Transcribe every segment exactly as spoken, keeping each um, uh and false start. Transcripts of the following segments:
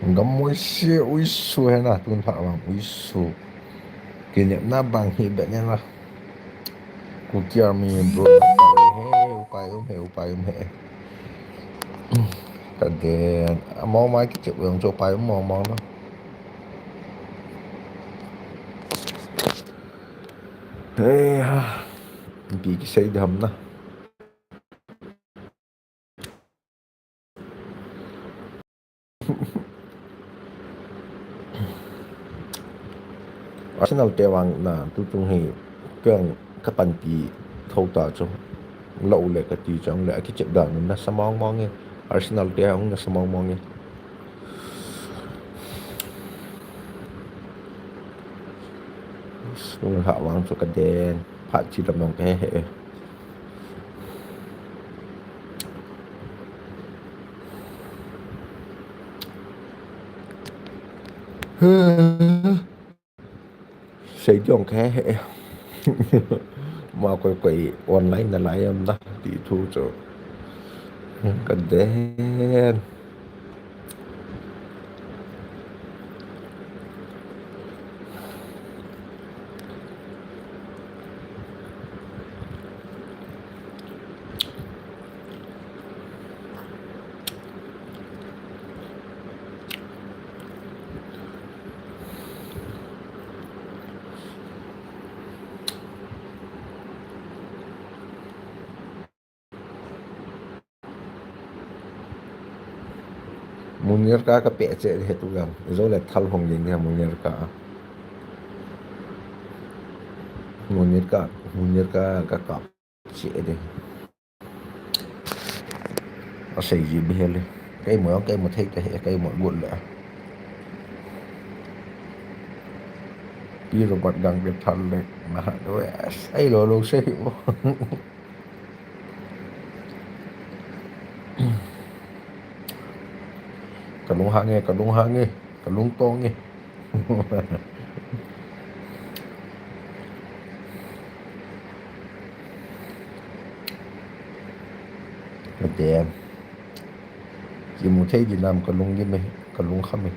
Gam moi se uisu he na, tun thah vang uisu. Kinepna bang hi bet ne na. Kuki Army bro, upai um he, upai um he, upai um he. Ka den, among mai kichep vang chu upai um mong mong na. He ha, pi kisei dam na. Arsenal te vang na, tuchung hi keng ka panpi tho ta chu. Lo le ka ti chang le, a kichep dan na sa mong mong e. Arsenal te hung na sa mong mong e. Sung ha vang chu ka den, phat chi lam mong ka he he. Sei jong khe he. Ma koi koi online na lai am na ti thu chu. Ka den. Munir ka ka pe che he tu gam. Zo le thal hong ding he Munir ka. Munir ka, Munir ka ka ka che de. A sei ji bi he le. Kei mo, kei mo thei te he, kei mo gut le. Pi Robert gang ke thal le. Ma ha do. Ai lo lo sei o. Ka lung hang e, ka lung hang e, ka lung tong e. Ka te. Kimu thei di nam ka lung di me, ka lung kha me.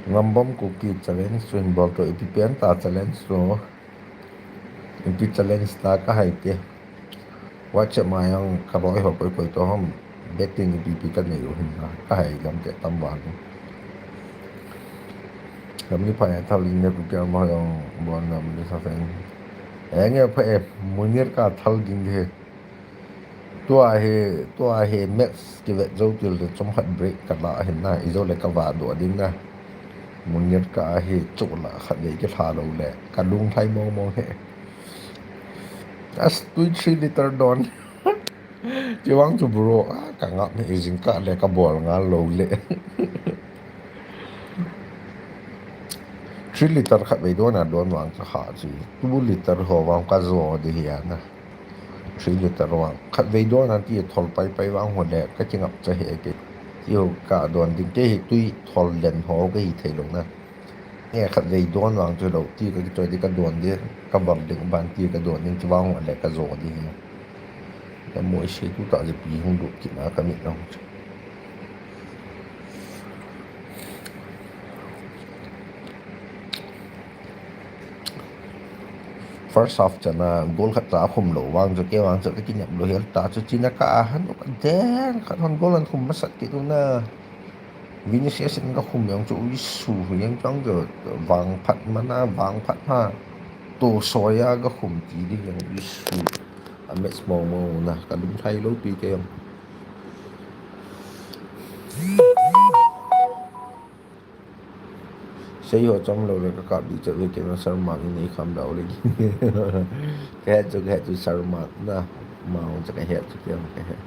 Ngambom Kuki challenge chu hin bol to, ipi pen ta challenge chu. Ipi challenge ta ka hai te. WhatsApp ma yang ka bol ho koi koi to hom. Betting ipi ipi ka nei u hin na. Ka hai gam te tam ba ni. Gam ni pha ya thal in ne Kuki ama yong bol nam ni sa fen. Eng e pha e Munir ka thal ding he. Tua hi, tua hi match kivet zo til te chomkhat break ka la hin na, i zo le ka va do ding na. Munir ka hi chu la khat vei ki tha lo le, ka lung thai mong mong he. As tui three liter don. Chi vang chu bro, a, ka ngap he, i jing ka le ka bol ngal lo le. Three liter khat vei don a don vang ka ha chi. Two liter ho vang ka zo di hi a na. Three liter vang. Khat vei don a ti thol pai pai vang ho le ka kingap cha he ke. Ti ho ka don ding ke hi tui thol len ho ka hi thei lo na. E khat vei don vang chu lo ti ka kichoi di ka don di ka bol ding ban ti ka don ding chu vang ho le ka zo di hi. Ka moi se tu ta je pi hung du ki na ka mit na hung chu. First half chana goal khat cha khum lo vang chu ke vang chu ka kinyap lo hel ta chu china ka a han ka den khat hon goal an khum masat ki tu na. Vinicius in ka khum yang chu ui su yang chang chu vang phat mana vang phat ha. To soya ka khum ti di yang ui su. A match mo mo na ka lung thai lo pi ke yang. Sei ho chom lo le ka kap di chat ve ke na Sharma ni nei kham dau le. Ka het chu, ka het chu Sharma na. Ma hong cha ka het chu ke ka het.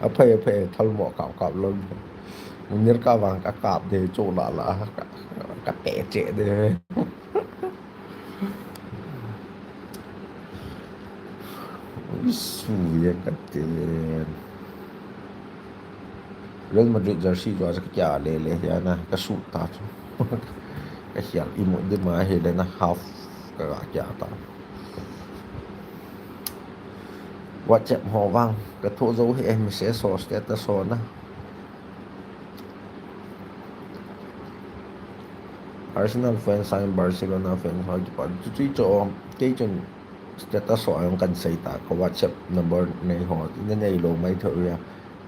A phai, a phai, thal mo kap kap lo. Munir ka vang ka kap de chu la la ka, ka pe che de. Ui su ya ka te. Real Madrid jersey chu a cha ka kya le le ya na ka su ta chu. Ka hial i mu de ma he le na half ka ga kia ta. WhatsApp ho vang ka tho zo he, message ho, status ho na. Arsenal fans and Barcelona fans ho kipan chu chu cho, kei chun status ho ang kan sei ta, ka WhatsApp number nei ho, ina nei lo mai tho ya.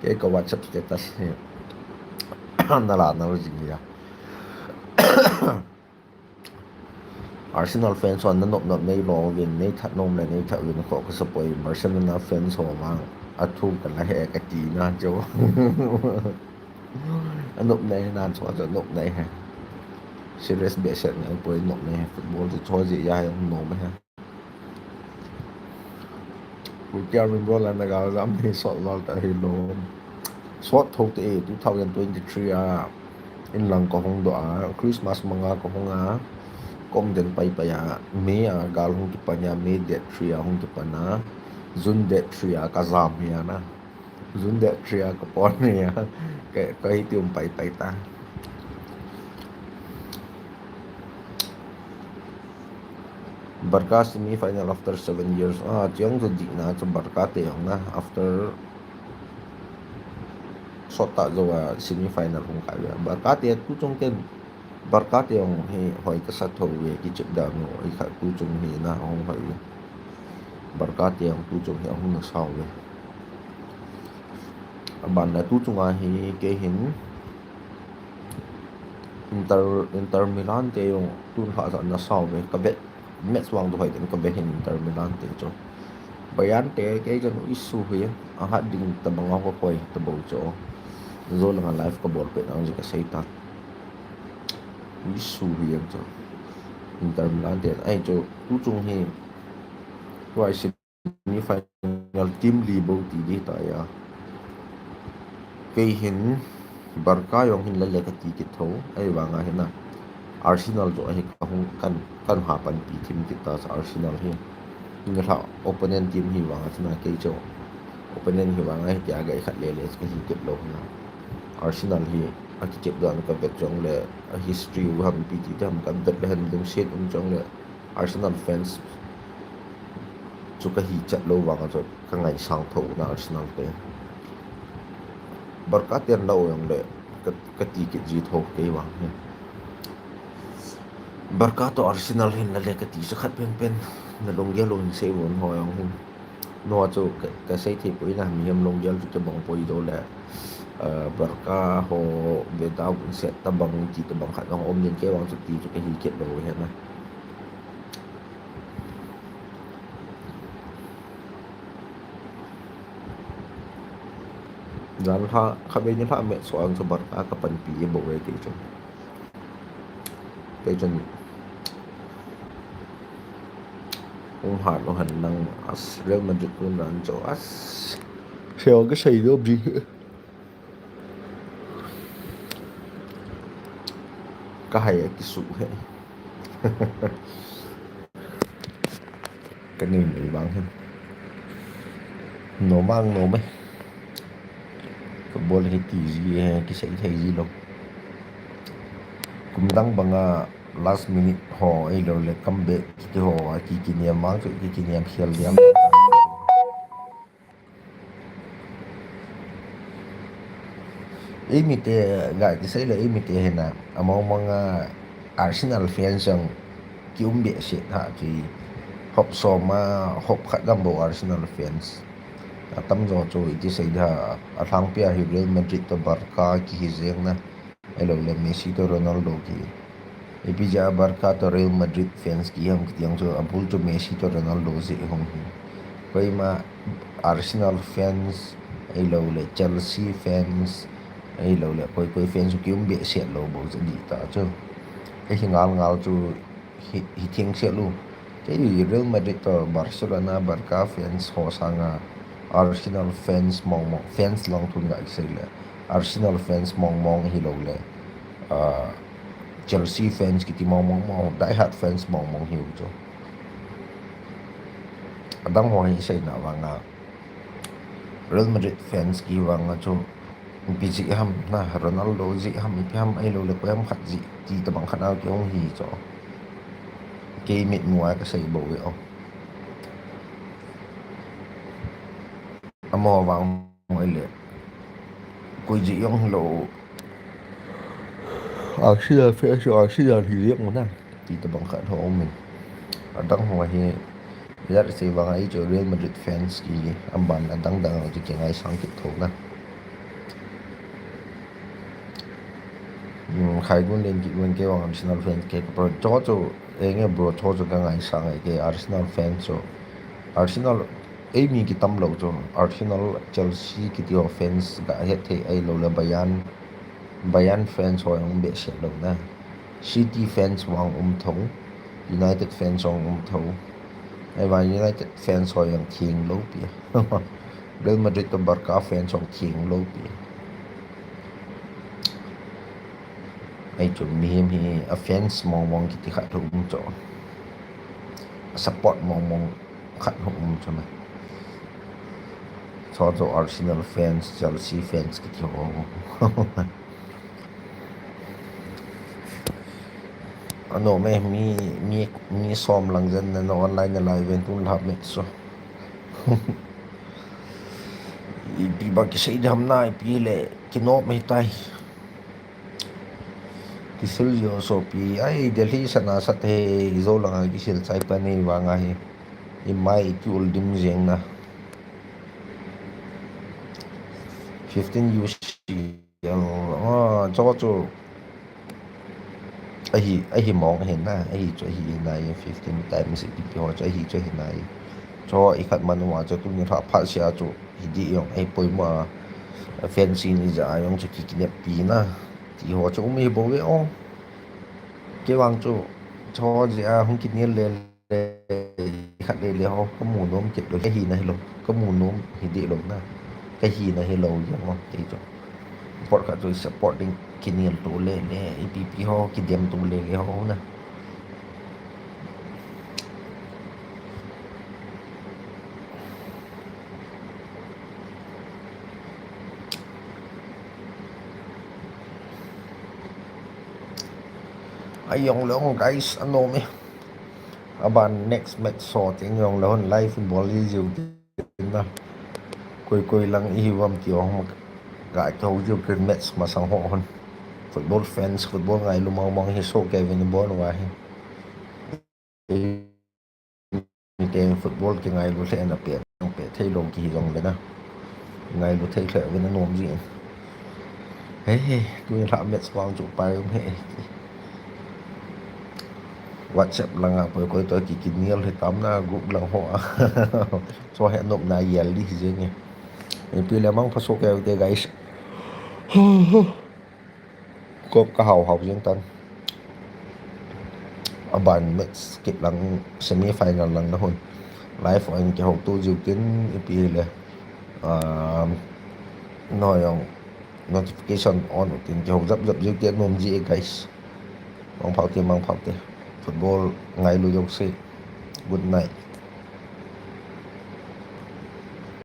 Kei ka WhatsApp status he na la na jing ya. Arsenal fans ho na nop nop nei lo vin, nei that nom le nei that vin ko ka support Barcelona fans ho vang a thu ka la he ka ti na cho. A nop nei na cho cho nop nei he. Serious be set nei poi nop nei he. Football chu cho ji ya he nom he. Kutia min bol la na gal jam ni sot lal ta hi lo. Sot tho te two thousand twenty-three a in lang ka hung do a, Christmas manga ka hung a, kom den pai pai a, May a gal hung kipan ya, May date three a hung kipan a, June date three a ka jam hi a na. June date three a ka pon hi a, ka, ka hi ti um pai pai ta. Barca semi final after seven years. Ah, chiang tu di na chu Barca te jong na after sot ta zo a semi final hung kai ve. Barca te tu chung ken Barca te jong hi hoi ka sa tho ve ki chip da no i kha tu chung hi na hung hoi ve. Barca te jong tu chung hi hung na sau ve. Aban na tu chung a hi kei hin Inter, Inter Milan te jong tun ha sa na sau ve ka vet. Match vang tu hoi den ka vet hin Inter Milan te chu. Bayern te kei kan u isu hi a hat ding ta bang a ko koi ta bo chu. Zo langa live ka bol pe na ji ka sei ta. U isu hi chu. Inter Milan te ai chu tu chung hi. Wai si semi final team li bo ti di ta ya. Kei hin Barca jong hin la le ka ti kit tho, ai vang a hin a Arsenal chu ahi ka hung kan, kan ha pan pi team kit ta Arsenal hi. Ni la opponent team hi vang a hin a kei chu opponent hi vang a hi tia ga i khat le le ka hi kit lo na. Arsenal hi a ki kit dan ka vet jong le a history u ham pi ti tam ka vet le han dum set um jong le Arsenal fans chu ka hi chat lo vang a chu ka ngai sang tho na Arsenal te. Barca ten la o jong le ka, ka ti kit ji tho kei vang hi. Barca to Arsenal hin la le ka ti sa khat pen pen na lunggel lo hin sei von ho jong hin. No chu ka, ka sei thei poi na mi hem lunggel chu ka bang poi do le. Ah, Barca ho ve da un set ta bang ti ta bang khat jong om din kei vang chu ti chu ka hi kit lo he na. Jan lha, kha be ni lha met so ang so Barca ka pan pi bo ve ke chun. Ke chun. Hung hat lo han nang as Real Madrid kun ran cho as. Seo ka sei do bi. Ka hai a kisu he. Ka nei nei vang he. No mang no me. Ka bol he ti ji he, kisei thei ji lo. Kum dang banga last minute ho, ei lo le comeback kiti ho, a ki kiniam mang chu ki kiniam hial diam. Eimite, ga kisei le eimite hina, among mong a Arsenal fans jong ki um be se ha ki hop som a, hop khat gam bo Arsenal fans. Atam jo chu iti sei da, a thang pia hi Real Madrid to Barca ki hi jeng na. Ei lo le Messi to Ronaldo ki. Ipi ja Barca to Real Madrid fans ki ham kiti ang chu a bul chu Messi to Ronaldo ji hong hi. Koima Arsenal fans, ei lo le Chelsea fans, ei lo le koi koi fans ki um be se lo bo ji di ta chu. Ei hi ngal ngal chu hi, hi thing se lo. Kei Real Madrid to Barcelona, Barca fans ho sanga Arsenal fans mong mong, fans long thun ga sei le. Arsenal fans mong mong hi lo le. Ah, Chelsea fans kiti mong mong mong, die hard fans mong mong hi u chu. Adang ho hi sei na vanga. Real Madrid fans ki vanga chu. Ipi ji ham na Ronaldo ji ham, ipi ham ei lo le koi ham khat ji ti ta bang khat a ki hong hi chu. Kei mit mu a kasei bou ve o. Amaho vang hoi le. Koi jeh jong hilou. Arsenal fans, Arsenal hi jeng u na. Ti tabang khat ho um in. Adang ho hi. Ijat sei vang a eichu Real Madrid fans ki aban adang dang chu kingaisang kit thou na. Hmm, khai gun len kit gun kei vang Arsenal fans kei ka pro. Cho cho, enge bro, cho cho kangaisang e kei Arsenal fans cho. Arsenal, eimi kitam lou cho. Arsenal, Chelsea kiti ho fans kahet thei ahilou le Bayern, Bayern fans ho jong behseh lou na. City fans vang um thou. United fans vang um thou. Ahivang United fans ho jong theng lou pi. Real Madrid to Barca fans ho theng lou pi. Ahi chu mihem hi a fans mong mong kiti khat um cho. A support mong mong khat um cho na. Cho cho Arsenal fans, Chelsea fans kiti ho. Anom e, mi, mi, mi som lang jen na online na live ven tun lhap me so. Ipi ba kisei dam na, ipi le kinop me tai. Kisil jo sopi, ai Delhi sana sat he, ijo lang a kisil chai pa nei vang a hi. Imai ki ul dim jeng na. Fifteen U C. Yang, ah, cho chu. Ahi, ahi mong ahi na, ahi chu ahi na, fifteen times ipi ho chu ahi chu ahi na. Cho i khat man wa chu tuni lha phat sia chu hi di jong ahi poimo a, fancy ni ja jong chu ki kinep pi na. Ti ho chu um hi bou ve o. Kei vang chu cho jeh a hung kinel le le, khat le le ho, kamu nom kit lou, kahina hilou, kamu nom hi di lou na, kahina hilou jeng o, kei chu. Support khat chu support ding kinel to le le, ipi pi ho, kidem to le le ho na. Ahi jong le guys, anom e. Aban next match so teng jong le hon live football ji jiu tin na. Koi koi lang ihi uvam ti jong ga kihou jiu tin match masang ho hon. Football fans, football ngailu mong mong hi so kei vin bol uva hi. Mite football kingailu lheh na pe, pe thei lou kihi jong le na. Ngailu thei lheh vin anom ji. He he, tuni lha match vang chu pai um he. WhatsApp lang a koi koi to ki kinel hi tam na group lang ho a. Cho he nop na yel di hi jeng e. Ipi le mangpha so kei te guys. Kop ka hau hau jeng tan. Aban match kit lang semi final lang na hon. Live a in kihou to jiu tin ipi le. Um, no jong notification on u tin kihou jap jap jiu tin nom ji e guys. Mangpha u te, mangpha u te. Football ngailu jong se. Good night.